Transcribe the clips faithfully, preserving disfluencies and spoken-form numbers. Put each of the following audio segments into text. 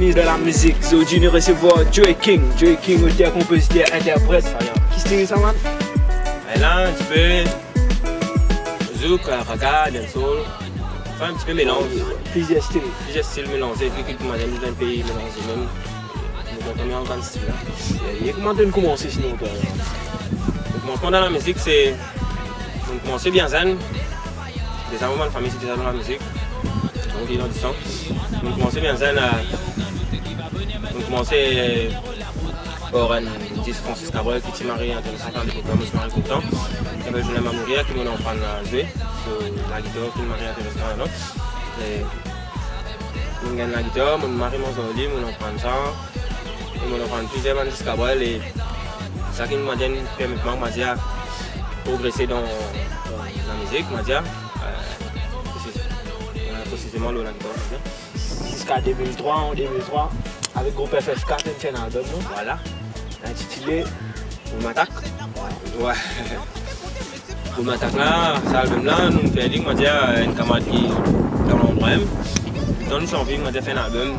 Bienvenue dans la musique. Zordi nou resevwar Joey King. Joey King, oter, konpoziter, interpret. Ki stil sa, man? Ena enn tipe zouk, raga, dancehall. Anfin, enn tipe melanz. Plizier stil. Plizier stil melanze, epi ki koumadir nou dan pei melanze mem. Nou kontan mem bann stil la. E kouma to'nn koumanse sinon, twa? Komansman dan lamizik, se, nou koumanse bien zenn. Deza, mo bann fami ti deza dan lamizik. Donk, li dan disan. Mo'nn koumanse bien zenn, eh, mo'nn koumanse, eh, par enn dis Francis Cabrel ki ti mari interesan, kan li pou koumans mari kontan. Ti apel Journée Mamoria ki mo'nn aprann zwe, so lagitar ki mari interesan, non? E mo'nn gagn lagitar, mo'nn mari mwa ar li, mo'nn aprann sa. E mo'nn aprann plizier bann dis Cabrel, e sa ki, kouma dir, permet mwa, kouma dir, progrese dan, dan lamizik, kouma dir, eh, presiz-, eh, presizeman lor lagitar, kouma dir. Ziska de mil trwa, an de mil trwa, avek group F F K, to'nn fer enn album, non? Vwala. Intitile Pou Matak. Wi. Pou Matak la, sa album la, nou fer li, kouma dir, enn kamarad ki dan landrwa mem. Letan nou ti anvi, kouma dir, fer enn album,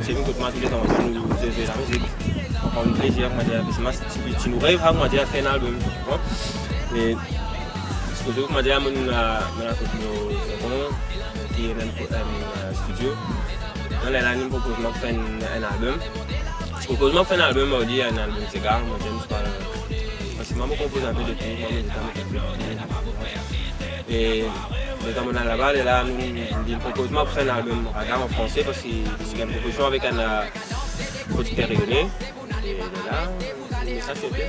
se vinn kot mwa touletan, nou zwe, zwe lamizik. Pran plezir, kouma dir, parski mwa ti, ti nou rev, kouma dir, fer enn album, konpran? E sipoze, kouma dir, mo'nn, eh, mo'nn al kot mo tonton, ki ena enn, enn, eh, studio. Lerla li propoz mwa pou fer enn, enn album. Li propoz mwa pou fer enn album, mo dir enn album sega, mo dir nou pa, parski mwa mo konpoz enn pe de tou, mwa mo gita, mo konpoz. E letan mo'nn al laba, lerla li, li propoz mwa pou fer enn album raga an franse, parski li ti gagn propozision avek enn, eh, prodikter reyone. E lerla, mesaz ti fete.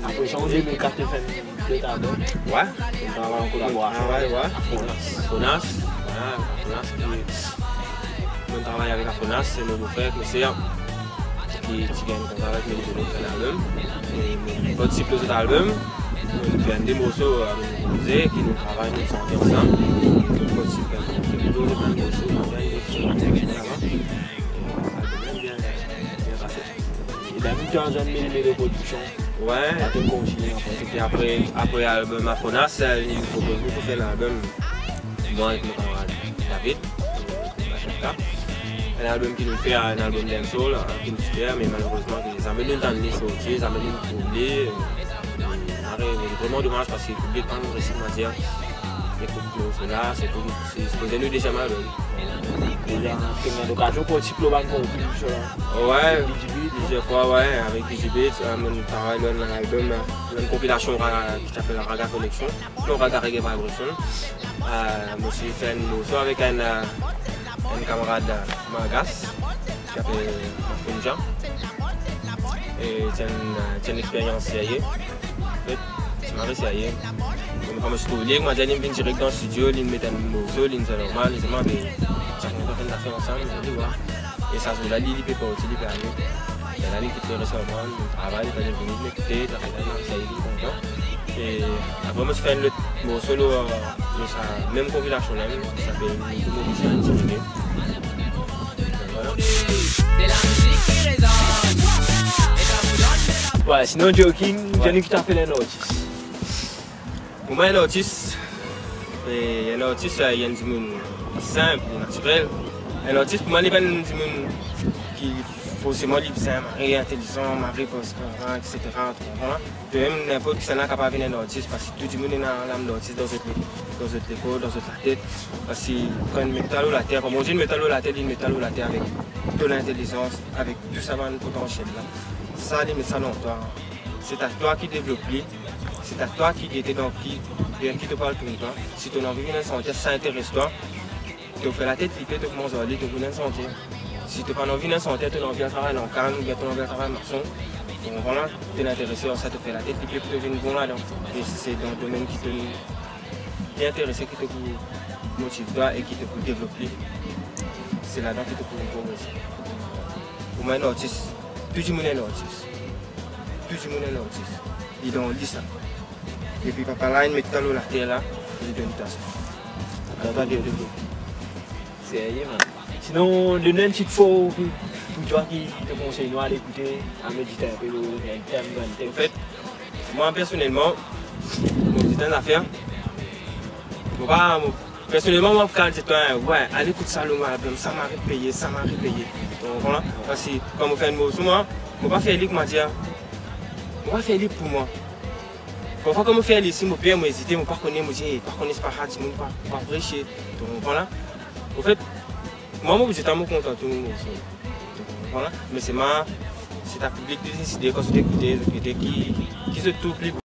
Apre sa, an de mil kat, to fer enn lot album. Wi. Travay an kolaborasion, wi, wi, avek Afronas. Afronas, wi, Afronas ki, mo'nn travay avek Afronas, se mo bofrer, mo ser, ki ti gagn kontra avek Melody pou fer album. E mo'nn partisip lor zot album. Mo'nn fer enn de morso, eh, mo'nn konpoze, ki nou travay, nou sante ansam. Mo'nn partisip dan enn de morso, mo'nn gagn de morso, mo'nn gagn de morso. Album la bien, bien pase. E dan mitan zot, Melo Melo Production. Wi. Apre, kontinie apre. Epi apre, apre album Afronas, eh, li propoz nou pou fer enn album, mwa avek mo kamarad David, F F K. Enn album ki nou fer, enn album dancehall, eh, ki nou ti fer, me malerezman, ki zame nou tann li sorti, zame nou trouv li, eh, mari, vreman domaz, parski piblik pa'nn resi, kouma dir, ekout morso la, se tou, se sipoze nou deziem album. Deza, to ena lokazion partisip lor bann konkour, sa? Wi, plizier fwa, wi, avek Digibit, eh, mo'nn travay lor enn album, eh, enn konpilasion ra-, ki ti apel Raga Collection, non, Raga Reggae Vibration. Eh, mo ti fer enn morso avek enn, eh, enn kamarad, eh, malgas, ki apel Mafounja. E ti enn, ti enn lexperyans serye. Anfet, ti mari serye. Kouma, kouma mo ti trouv li, kouma dir, li vinn direk dan studio, li met enn morso, li zwe normal, li dir mwa, be, ti kontan fer enn zafer ansam, mo dir wi. E sa zour la, li, li pe parti, li pe ale. Lerla li kit li resevoir mwa, nou travay, li pa vini, li ekouti, zafer la, li mari serye, li kontan. E apre, mo ti fer enn lot morso lor, lor sa mem konpilasion la, ki apel Moutou Morisien Intimide. Vwala. Wi, sinon, Joey King, wi, dir nou ki to apel enn artis. Pou mwa, enn artis, eh, enn artis, eh, li enn dimoun sinp, natirel. Enn artis, pou mwa, li pa enn dimoun ki forseman li bizin mari intelizan, mari pos, et cetera, to konpran? Mem ninport kisannla kapav vinn enn artis, parski tou dimoun ena lam lartis dan zot le-, dan zot lekor, dan zot latet. Parski kan li met twa lor later, kan Bondie met twa lor later, li met twa lor later avek to lintelizans, avek tou sa bann potansiel la. Sa, li met sa dan twa. Se a twa ki devlop li, se a twa ki gete dan ki, ver ki to pou al tourn twa. Si to anvi vinn enn santer, sa interes twa, to fer latet libe, to koumans ar li, to vinn enn santer. Si to pa anvi vinn enn santer, to anvi al travay dan kann, oubien to anvi al travay mason, to konpran la, to interese ar sa, to fer latet libe pou to vinn bon ladan. E se dan domenn ki to, ki interese ki to pou motiv twa e ki to pou devlop li. Se ladan ki to pou progrese. Pou mwa, enn artis, tou dimoun enn artis. Tou dimoun enn artis. Li dan li sa. Epi Papa la, li met twa lor later la, li donn twa sa. Twa, twa, twa, twa. Serye, man. Sinon, donn nou enn tit for pou, pou twa ki to konsey nou al ekoute, al medite enpe lor enn tem, bann tem. Anfet, mwa personelman, mo dir enn zafer, mo pa, mo, Personelman, mwa, kan zot dir mwa, "Wey, al ekout Salomon album, sa mari peye, sa mari peye." To konpran la? Parski kan mo fer enn morso, mwa, mo pa fer li, koumadir, mo pa fer li pou mwa. Parfwa kan mo fer li, si mo per, mo ezite, mo pa kone, mo dir, "Eh, pa kone, se pa sa dimoun pa, pa apresie." To konpran la? Anfet, mwa, mo bizin tamo kontan tou mo morso. To konpran la? Me selman, se ta piblik de deside, kan zot ekoute, zot gete ki, ki zot trouv pli